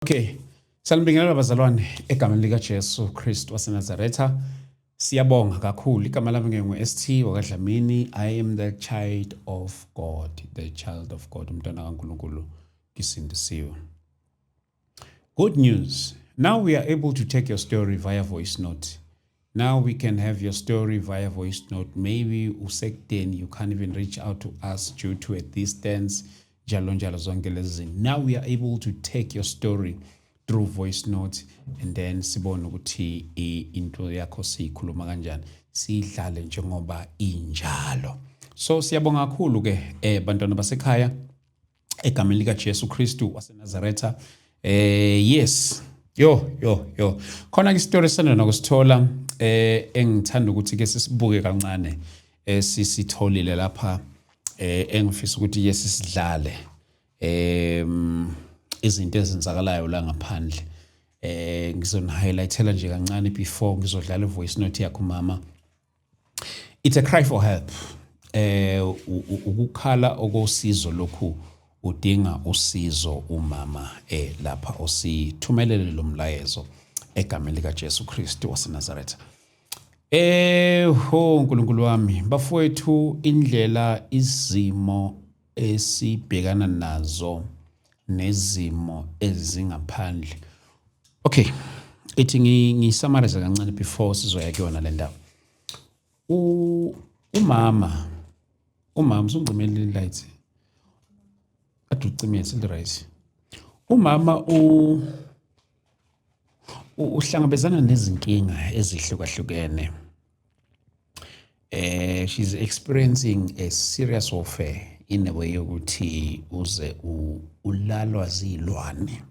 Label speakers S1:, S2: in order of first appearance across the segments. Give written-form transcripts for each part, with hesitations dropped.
S1: Okay. Sanibingelela bazalwane egameni lika Jesu Kristu waseNazaretha. Siyabonga kakhulu. Igama lami ngingu ST wakaDlamini. I am the child of God, the child of God, umntwana kaNkulunkulu ngisindisiwe. Good news. Now we are able to take your story via voice note. Now we can have your story via voice note. Maybe usekudeni you can't even reach out to us due to a distance. Njalo njalo zonke lezi zinto. Now we are able to take your story through voice note and then sibone ukuthi into yakho siyikhuluma kanjani. Siyidlale njengoba injalo. So siyabonga kakhulu ke bantwana basekhaya egameni lika Jesu Kristu waseNazaretha. Yes, yo yo yo, khona ke isitori esisanda nokusithola engithanda ukuthi ke sisibuke kancane, esisitholile lapha, engifisa ukuthi ke sisidlale, izinto ezenzakalayo la ngaphandle. Ngizoni-highlightela nje kancane before ngizodlala i-voice note yakho mama. It's a cry for help, ukukhala okosizo lokhu, udinga usizo umama lapha osithumelele lo mlayezo egameni lika Jesu Kristu waseNazaretha. Ho uNkulunkulu wami, bafowethu, indlela izimo esibhekana nazo nezimo ezingaphandle. Okay, ithi ngisummarize kancane before sizoya kuyona le ndaba. Umama usungcimele light, ade ucimile seli right. Umama uhlangabezana nezinkinga ezihlukahlukene. She's experiencing a serious warfare in a way yokuthi uze ulalwa zilwane,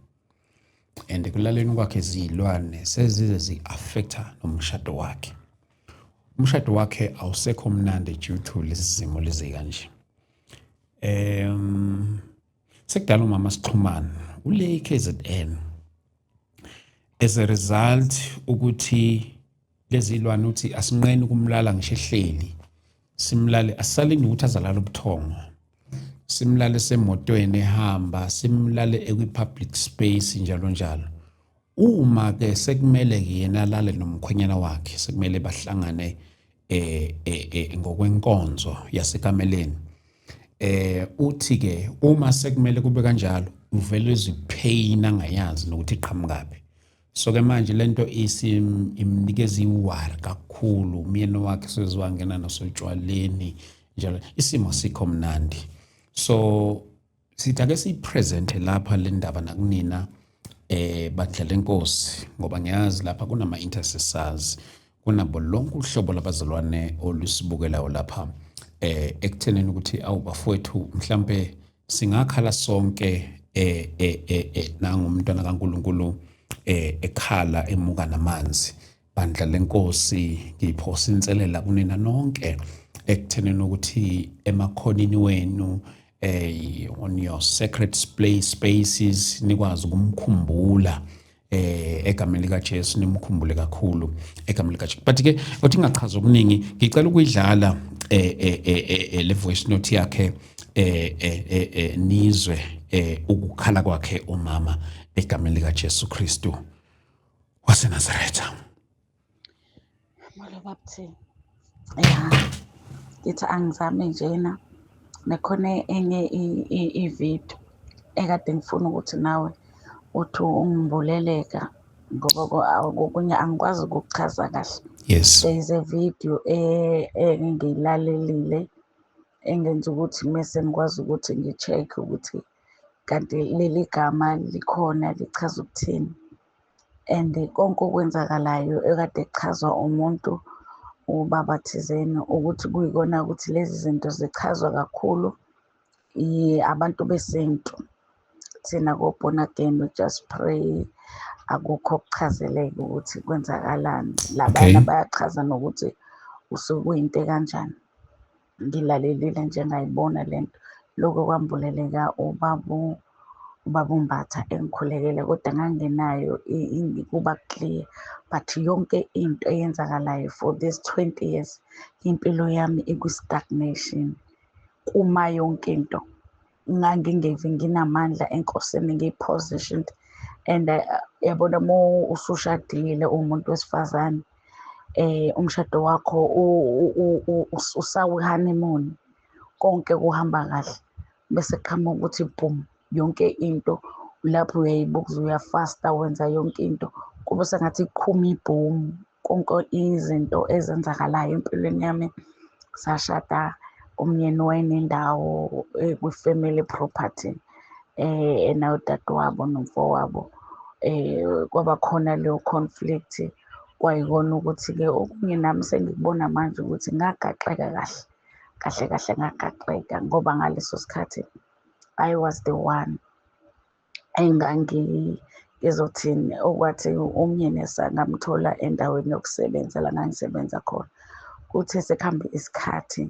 S1: and kulaleni kwakhe zilwane sezize zi-affecta nomshado wakhe. Umshado wakhe awusekho mnandi due to lezi zimo lezi kanje. Sekudala umama sixhumana ule KZN as a result ukuthi lezi lwane uthi asinqeni ukumlala ngisho ehleli, simlale asalinde ukuthi azalala ubuthongo, simlale semotweni ehamba, simlale ekwi-public space, njalo njalo. Uma ke sekumele yena alale nomkhwenyana wakhe, sekumele bahlangane ngokwenkonzo yasekameleni, uthi ke uma sekumele kube kanjalo uvele izipain angayazi nokuthi iqhamukaphi. So ke manje lento imnikeza iworry kakhulu. Umyeni wakhe sezwangena nasotshwaleni njalo, isimo sikho mnandi. So sithi ake siyipresente lapha le ndaba nakunina bandla lenkosi, ngoba ngiyazi lapha kunama intercessors, kunabo lonke uhlobo labazalwane olusibukelayo lapha, ekuthenini ukuthi awu bafowethu, mhlambe singakhala sonke nangumntwana kaNkuluNkulu ekhala emuka namanzi. Bandla lenkosi, ngiphosa inselela kunina nonke ekuthenini ukuthi emakhonini wenu, on your sacred place spaces, nikwazi ukumkhumbula egameni lika Jesu, nimkhumbule kakhulu egameni lika Jesu. But ke uthi ngingachaza okuningi, ngicela ukuyidlala le voice note yakhe, nizwe ukukhala kwakhe umama egameni lika Jesu Kristu waseNazaretha.
S2: Molo bab'Thini. Ya, ngithi angizame njena nekhona enye ividiyo ekade ngifuna ukuthi nawe uthi ungibuleleka ngoba kokunye angikwazi ukukuchaza kahle. There is a video engiyilalelile engenza ukuthi mese ngikwazi ukuthi ngi-check ukuthi kanti leli gama likhona lichaza ukuthini. And konke okwenzakalayo ekade kuchazwa umuntu ubaba thizeni ukuthi kuyikona ukuthi lezi zinto zichazwa kakhulu abantu besintu. Thina ko-born again we just pray, akukho ukuchazeleka ukuthi kwenzakalani. Labana bayachaza nokuthi usuke kuyinto ekanjani. Ngilalelile nje ngayibona lento. Lokho kwambuleleka ubaba uMbatha engikhulekele, kodwa ngangingenayo kuba clear, but yonke into eyenzakalayo for this 20 years impilo yami ikwi-stagnation, kuma yonke into. Ngangingevi nginamandla enkosini, ngiyi-positioned And yabona uma usushadile umuntu wesifazane, umshado wakho usawu-honeymoon, konke kuhamba kahle, bese kuqhamuka ukuthi boom, yonke into lapho uyayibuka, uyafasta, wenza yonke into, kube sengathi kuqhuma ibhomu. Konke izinto ezenzakalayo empilweni yami. Sashada, umyeni wayenendawo kwi-family property, enawudadewabo nomfowabo. Kwaba khona leyo conflict, kwayikona ukuthi-ke okunye nami sengikubona manje ukuthi ngagaxeka kahle kahle kahle, ngagaxeka ngoba ngaleso sikhathi I was the one engangizothini, okwathi umyeni ngamthola endaweni yokusebenza la ngangisebenza khona. Kuthe sekuhambe isikhathi,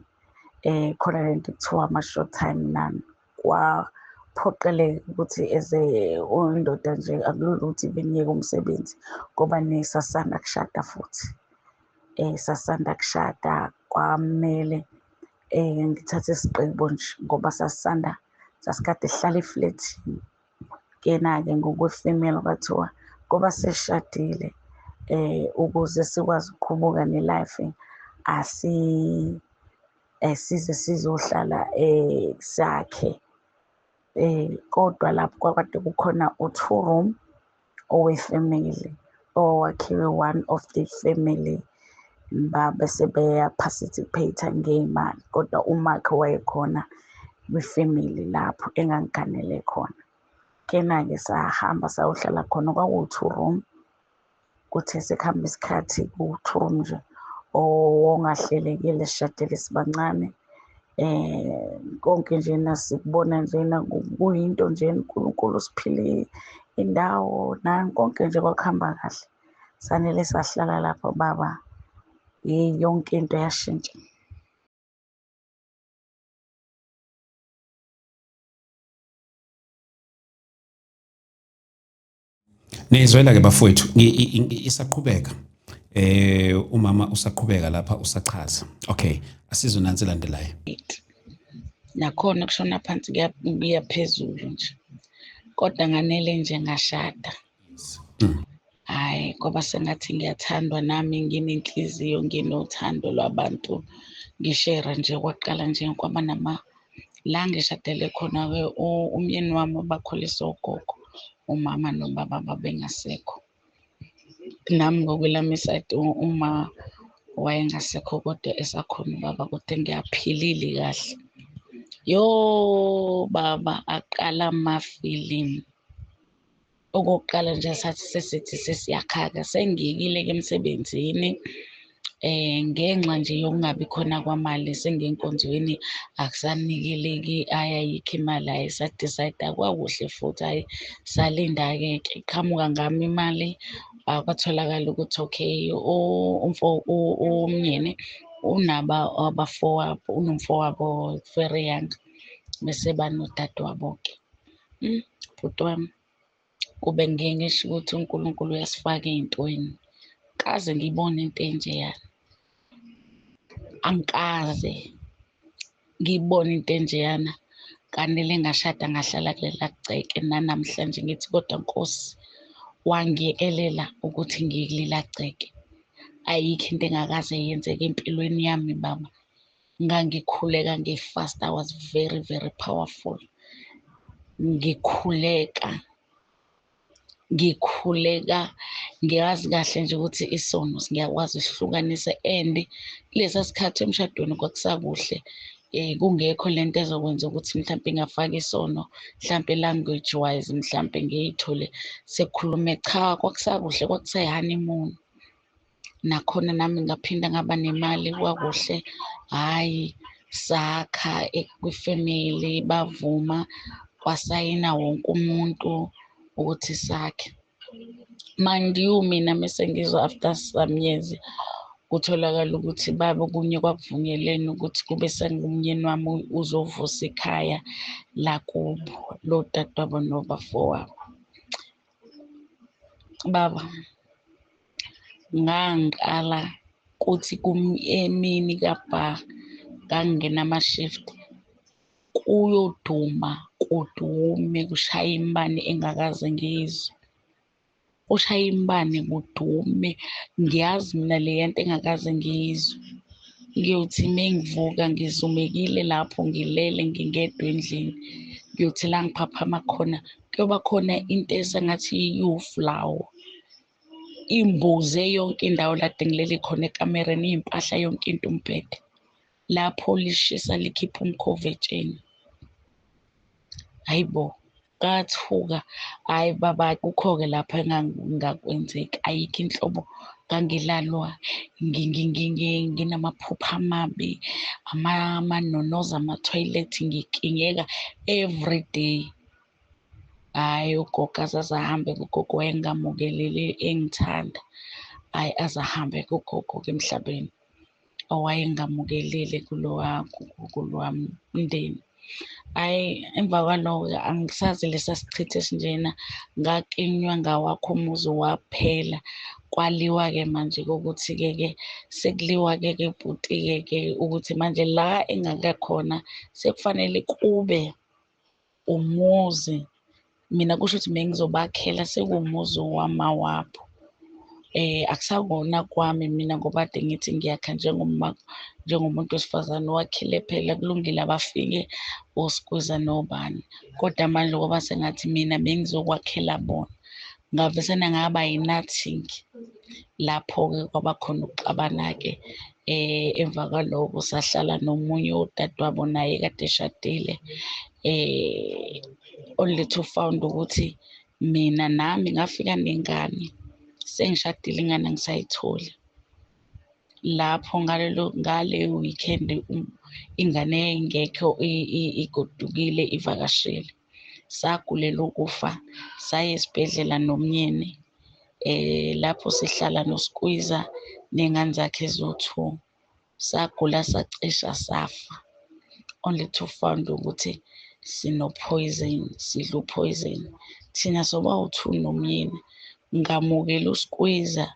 S2: khona lento ekuthiwa ama-short time nani, kwaphoqeleka ukuthi eze indoda nje akulula ukuthi beniyeke umsebenzi ngoba sasanda kushada futhi. Sasanda kushada, kwamele ngithathe isigqibo nje ngoba sasanda, sasikade sihlala eflethini. Kena-ke ngokwefemeli kwathiwa ngoba sesishadile, ukuze sikwazi ukuqhubeka ne-life, size sizohlala sakhe. Kodwa lapho kwakade kukhona u-2 room owefemeli, owakhiwe one of the family, babe sebeya-participate ngey'mali, kodwa umakhe wayekhona kwifemeli lapho engangiganele khona. Kena-ke sahamba sayohlala khona, kwakuwu-2 room. Kuthe sekuhamba isikhathi ku-2 room nje ongahlelekile, sishadile sibancane. Konke nje nasikubona njena kuyinto nje uNkulunkulu siphile indawo nani, konke nje kwakuhamba kahle. Sanele sahlala lapho baba, yonke into yashintsha.
S1: Nizwela ke bafowethu, isaqhubeka. Umama usaqhubeka lapha usachaza. Okay, asizwe nansi elandelayo.
S2: Nakhona kushona phansi kuya phezulu nje. Kodwa nganele nje ngashada. Hayi, ngoba sengathi ngiyathandwa nami, nginenhliziyo, nginothando lwabantu. Ngishare nje, kwaqala nje kwaba nama la ngishadele khona-ke umyeni wami obakhulisa ogogo, umama nobaba babengasekho. Nami ngokwelami isayidi uma wayengasekho kodwa esakhona ubaba, kodwa ngiyaphilile kahle. Yo baba, aqala amafilimu. Okokuqala nje sathi sesithi sesiyakhaka, sengiyekile-ke emsebenzini. Ngenxa nje yokungabi khona kwamali, sengenkonzweni akusanikeleki, ayayikho imali, hhayi sa-decide kwakuhle futhi, hhayi salinda-ke, iqhamuka ngami imali. Kwatholakala ukuthi okay, umyeni unaba abafowabo, unomfowabo very young, bese banodadewabo-ke. Bhuti wami, kube ngeke ngisho ukuthi uNkulunkulu uyasifaka ey'ntweni. Kaze ngibone into enjeyana, angikaze ngibone into enjeyana. Kanele ngashada ngahlala kulela gceke nanamhlanje ngithi kodwa Nkosi wangiyekelela ukuthi ngiye kulela gceke. Ayikho into engakaze yenzeke empilweni yami baba. Ngangikhuleka ngifast, I was very very powerful. Ngikhuleka, ngikhuleka, ngiyazi kahle nje ukuthi isono ngiyakwazi ukuhlukanisa, and kulesa sikhathi emshadweni kwakusakuhle, kungekho lento ezokwenza ukuthi mhlampe ngingafaka isono, mhlampe language wise mhlampe ngiyithole sekukhulume. Cha, kwakusakuhle, kwakuse-honeymoon. Nakhona nami ngaphinda ngaba nemali, kwakuhle. Hhayi, sakha kwifemeli, bavuma, kwasayina wonke umuntu ukuthi sakhe. Mind you, mina mese ngizwa after some years kutholakala ukuthi baba okunye kwakuvunyelene ukuthi kube sengumyeni wami uzovusa ikhaya lakubo lo dadewabo nobafowabo. Baba, ngangiqala kuthi emini kabha ngangingena ama-shift, kuyoduma kudume kushaya imibani engakaze ngiyizwe. Kushaye imibane kudume, ngiyazi mina le nto engakaze ngiyizwe. Ngiyothi mengivuka ngizumekile lapho ngilele ngingedwa endlini, ngiyothi la ngiphaphama khona kuyoba khona into esengathi iwuflawo, imbuze yonke indawo lade ngilele khona ekamereni, iy'mpahla yonke into, umbhede. Lapho lishisa likhipha umkhovu etsheni. Hhayi bo, ngathuka. Hhayi baba, akukho-ke lapho engangingakwenzeki, ayikho inhlobo. Ngangilalwa nginamaphupho amabi, amanonoza amathoyilethi, ngikinyeka everyday. Hhayi, ugogo aze ahambe-ke ugogo wayengamukelile engithanda. Hhayi, aze ahambe-ke ugogo-ke emhlabeni, owayengamukelile kulowa kulowa mndeni. Hhayi, emva kwaloko angisazi lesa sichitho esinjena, ngakinywa ngawakha umuzi waphela. Kwaliwa-ke manje kokuthi-ke ke sekuliwa-ke ke bhuti-ke ke ukuthi manje la engakakhona sekufanele kube umuzi. Mina kusho ukuthi bengizobakhela sekuwumuzi wamawabo. Akusakona kwami mina ngoba kade ngithi ngiyakha njengomuntu wesifazane owakhile phela, kulungile abafike osikwiza nobani. Kodwa manje ngoba sengathi mina bengizokwakhela bona, ngavesane ngaba yi-nothing. Lapho-ke kwaba khona ukuxabana-ke. Emva kwaloko sahlala nomunye udadewabo naye kade eshadile, only to found ukuthi mina nami ngafika nengane, sengishadile ingane angisayitholi. Lapho ngaleyo weekend ingane yayingekho, igodukile ivakashile. Sagulela ukufa, saya esibhedlela nomnyeni, lapho sihlala noSkwiza ney'ngane zakhe eziwu-two. Sagula sacisha safa, only to found ukuthi sino-poison, sidla u-poison. Thina sobawu-two nomyeni, ngamukela uSkwiza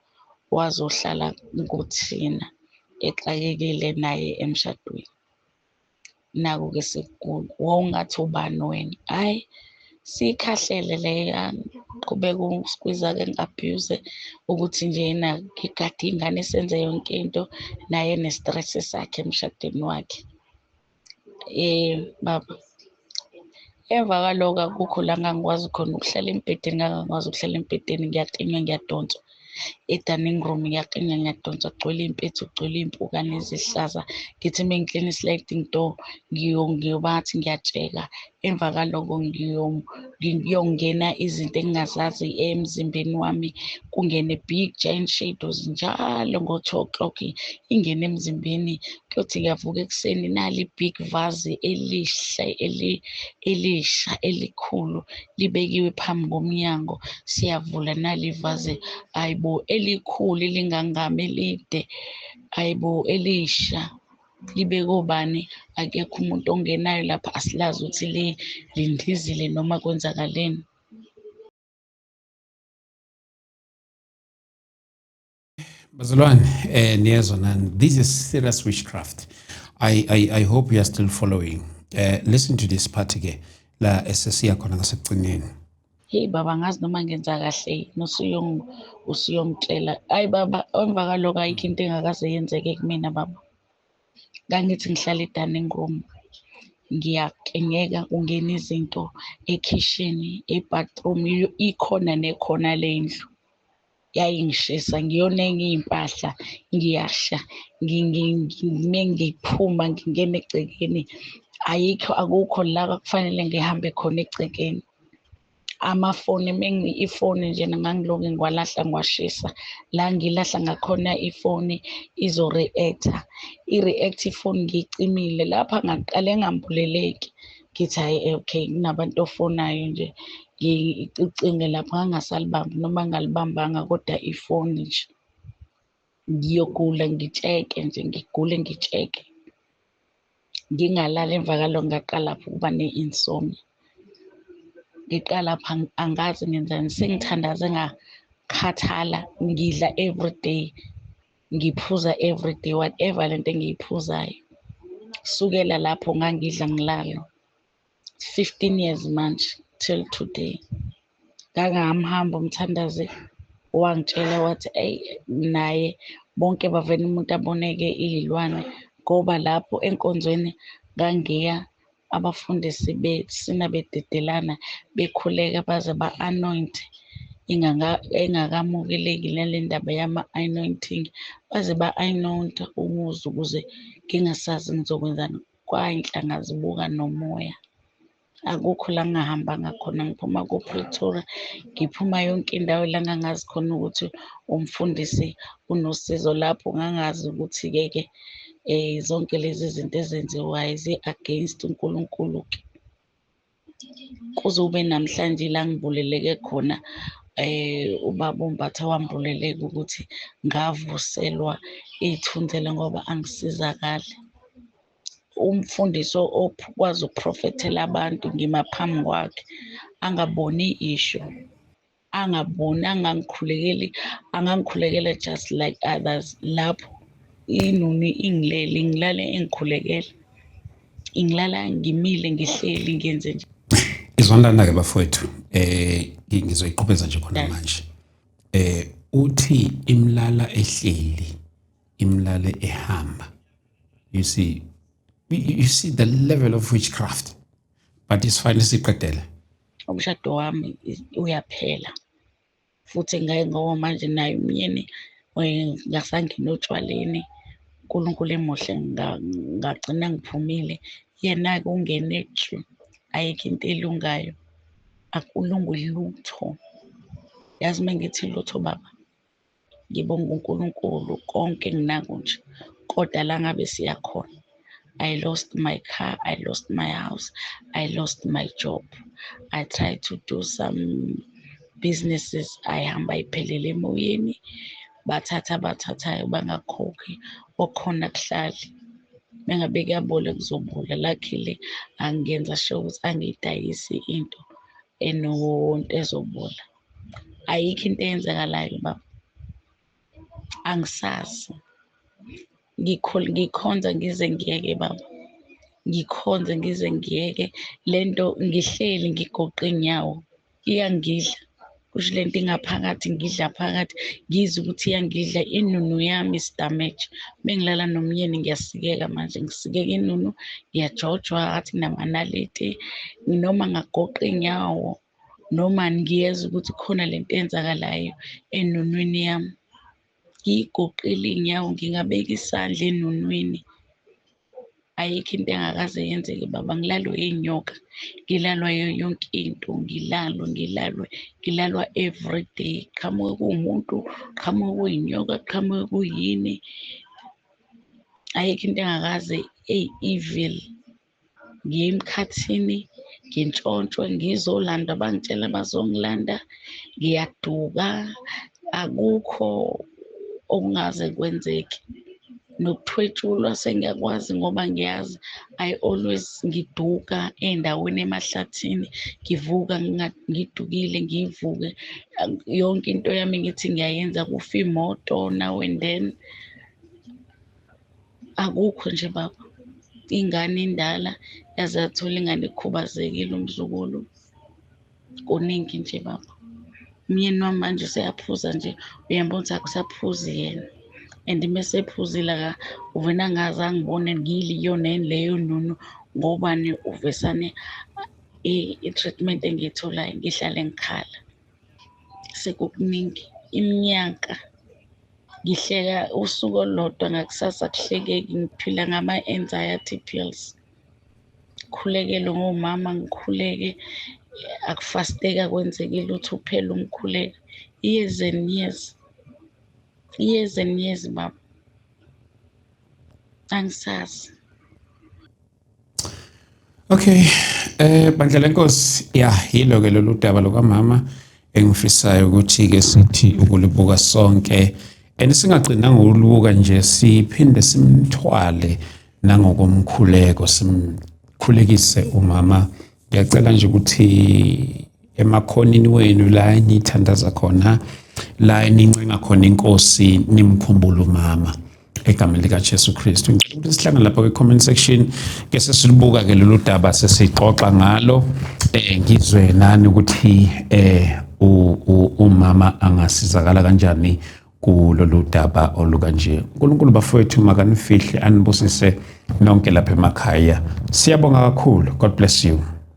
S2: wazohlala kuthina exakekile naye emshadweni. Naku-ke sekugula, wawungathi ubani wena? Hhayi, siyikhahlele leya, qhubeka uSkwiza-ke ngi-abuse ukuthi nje yena ngigade ingane senze yonke into, naye ene-stress sakhe emshadweni wakhe. Baba, emva kwaloko akukho la ngangikwazi khona ukuhlala embhedeni, ngangingakwazi ukuhlala embhedeni, ngiyaklinywa ngiyadonswa. E-dining room ngiyaklinywa ngiyadonswa, kugcwele iy'mpethu, kugcwele iy'mpukane ezihlaza. Ngithi uma ngiklina i-sliding door ngiyobathi ngiyatsheka. Emva kwaloko ngiyongena izinto engingazazi emzimbeni wami, kungene big giant shadows njalo ngo-2 o'clock ingene emzimbeni. Kuyothi ngiyavuka ekuseni nali big vase elihle elisha elikhulu libekiwe phambi komnyango, siyavula nali vase, ayibo elikhulu elingangami elide, ayibo elisha, libeke obani, akekho umuntu ongenayo lapha, asilazi ukuthi lindizile noma kwenzakaleni.
S1: Bazalwane, niyezwa nani, this is serious witchcraft. I hope you are still following. Listen to this part ke la esesiya khona ngasekugcineni.
S2: Hey baba, ngazi noma ngenza kahle yini, usuyongitshela. Hayi baba, emva kwaloko ayikho into engakaze yenzeke kumina baba. Ngangithi ngihlala e-dining room, ngiyakengeka kungena izinto ekhishini, e-bathroom, ikhona nekhona lendlu. Yayingishisa, ngiyonenga iy'mpahla, ngiyasha, mengiphuma ngingena egcekeni, ayikho, akukho la kufanele ngihambe khona egcekeni. Amafoni, ifoni nje ngangilokhu ngiwalahla ngiwashisa, la ngilahla ngakhona ifoni izo-react-a, i-react ifoni ngiyicimile, lapha ngaqale ngambuleleki, ngithi hhayi okay kunabantu ofonayo nje, ngicinge lapha ngangasalibambi noma ngingalibambanga kodwa ifoni nje. Ngiyogula ngitsheke nje, ngigule ngitsheke. Ngingalali emva kwaloko ngaqala lapho ukuba ne-insomnia. Ngiqala lapha angazi ngenzani, sengithandaze ngakhathala, ngidla everyday, ngiphuza everyday, whatever lento engiyiphuzayo. Kusukela lapho ngangidla ngilala. 15 years manje till today. Ngangamhamba umthandazi Wangitshela wathi eyi naye bonke bavele umuntu aboneke iy'lwane ngoba lapho enkonzweni ngangiya abafundisi besina bededelana bekhuleka baze ba-anoint-e engakamukeleki nale ndaba yama-anointing, baze ba-anoint-e umuzi ukuze ngingasazi ngizokwenzani. Kwayinhlanga zibuka nomoya. Akukho la ngingahambanga khona, ngiphuma ko-Pretoria, ngiphuma yonke indawo la ngangazi khona ukuthi umfundisi unosizo lapho ngangazi ukuthi-ke ke zonke lezi zinto ezenziwayo zi-against uNkulunkulu-ke. Kuze kube namhlanje la ngibuleleke khona ubaba uMbatha wambuleleka ukuthi ngavuselwa iy'thunzela ngoba angisizakali. Umfundisi okwazi ukuphrofethela abantu ngima phambi kwakhe angaboni isho, angaboni, angangikhulekeli, angangikhulekela just like others. Lapho inunu ingilele, ngilale engikhulekela, ngilala ngimile ngihleli ngenze nje.
S1: Izwanilana-ke bafowethu, ngizoyiqhubeza nje khona manje. Uthi imlala ehleli, imlale ehamba. You see, you see the level of witchcraft. But it's fine, siqedele.
S2: Umshado wami uyaphela futhi ngaye ngoba manje naye umyeni ngasangena otshwaleni, uNkulunkulu emuhle ngagcina ngiphumile. Yena-ke ungene tshu, ayikho into elungayo, akulungi lutho. Yazi uma ngithi lutho baba, ngibonga uNkulunkulu konke enginako nje, kodwa la ngabe siya khona. I lost my car, I lost my house, I lost my job. I tried to do some businesses, ayihamba iphelele emoyeni. Bathatha abathathayo bangakhokhi, okhona kuhlali. Mengabe kuyabola kuzobola. Luckily angenza sure ukuthi angiyidayisi into enonto ezobola. Ayikho into eyenzakalayo baba, angisazi. Ngikhonza ngize ngiyeke baba, ngikhonze ngize ngiyeke lento. Ngihleli ngigoqe inyawo, iyangidla. Kusho lento ingaphakathi, ngidla phakathi, ngizwe ukuthi iyangidla. Inunu yami is damage. Mengilala nomyeni ngiyasikeka manje, ngisikeka inunu, ngiyajojwa ngathi nginamanaliti, noma ngagoqa inyawo noma ngiyezwa ukuthi khona lento eyenzakalayo enunwini yami. Ngiyigoqile iy'nyawo, ngingabeka isandla enunwini. Ayikho into engakaze yenzeke baba. Ngilalwe iy'nyoka, ngilalwa yiyo yonke into, ngilalwe, ngilalwe, ngilalwa everyday. Qhamuke kuwumuntu, qhamuke kuyinyoka, qhamuke kuyini. Ayikho into engakaze eyi-evil. Ngiye emkhathini, ngintshontshwe, ngizolandwa, bangitshela bazongilanda, ngiyaduka. Akukho okungaze kwenzeke. Nokuthwetshulwa sengiyakwazi ngoba ngiyazi I always ngiduka ey'ndaweni emahlathini, ngivuka ngidukile, ngivuke. Yonke into yami ngithi ngiyayenza, kufa imoto now and then. Akukho nje baba. Ingane indala yaze yathola ingane ekhubazekile umzukulu. Kuningi nje baba. Umyeni wami manje useyaphuza nje, uyambona ukuthi akusaphuzi yena. And mese ephuzile uvena angaze angibone ngiyiyona yini leyo nunu, ngobani uvesane i-treatment engiyitholayo, ngihlale ngikhala. Sekukuningi iminyaka ngihleka usuku olulodwa, ngakusasa kuhlekeki. Ngiphila ngama-anxiety pills. Khulekele ngomama, ngikhuleke, akufasteki, akwenzeki lutho, uphela umkhuleko. Years and years, years and years baba, angisazi.
S1: Okay, bandla lenkosi, ya yilo ke lolu daba lokamama engifisayo ukuthi ke sithi ukulibuka sonke, and singagcina ngokulubuka nje, siphinde simthwale nangokomkhuleko, simkhulekise umama. Ngiyacela nje ukuthi emakhonini wenu la enithandaza khona, la enincenga khona inkosi, nimkhumbule umama egameni likaJesu Kristu. Ngicela ukuthi sihlangane lapha kwi-comment section ke sesilubuka ke lolu daba, sesixoxa ngalo, ngizwe nani ukuthi Umama angasizakala kanjani kulolu daba olukanje? uNkulunkulu bafowethu makanifihle, anibusise nonke lapha emakhaya. Siyabonga kakhulu. God bless you.